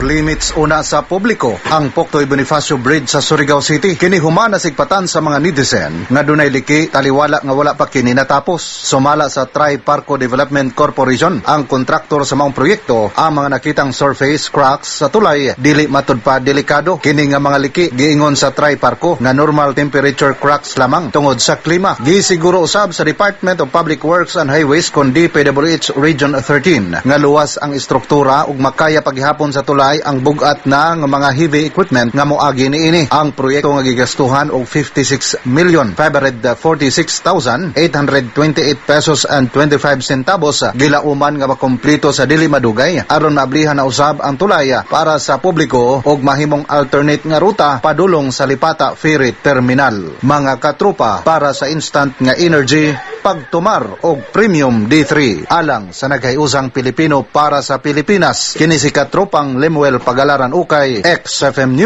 Off limits una sa publiko ang Poctoy Bonifacio Bridge sa Surigao City. Kini human nasigpatan sa mga netizen nga dunay liki, taliwala nga wala pa kini natapos. Sumala sa Tri-Parco Development Corporation, ang kontraktor sa maong proyekto, ang mga nakitang surface cracks sa tulay dili matud pa delikado. Kini nga mga liki, giingon sa Tri-Parco nga normal temperature cracks lamang tungod sa klima. Gisiguro usab sa Department of Public Works and Highways kon DPWH Region 13 nga luwas ang istruktura ug makaya paghihapon sa tulay ang bugat na nga mga heavy equipment nga moagi niini. Ang proyekto nga gigastuhan og 56 million 546,828 pesos and 25 centavos gilauman nga makumpleto sa dili madugay aron maablihan na usab ang tulay para sa publiko ug mahimong alternate nga ruta padulong sa Lipata Ferry Terminal. Mga katropa, para sa instant nga energy, pagtumar og Premium D3 alang sa naghiusang Pilipino para sa Pilipinas. Kini si katropang Lemuel Pagalaran Ukay, XFM News.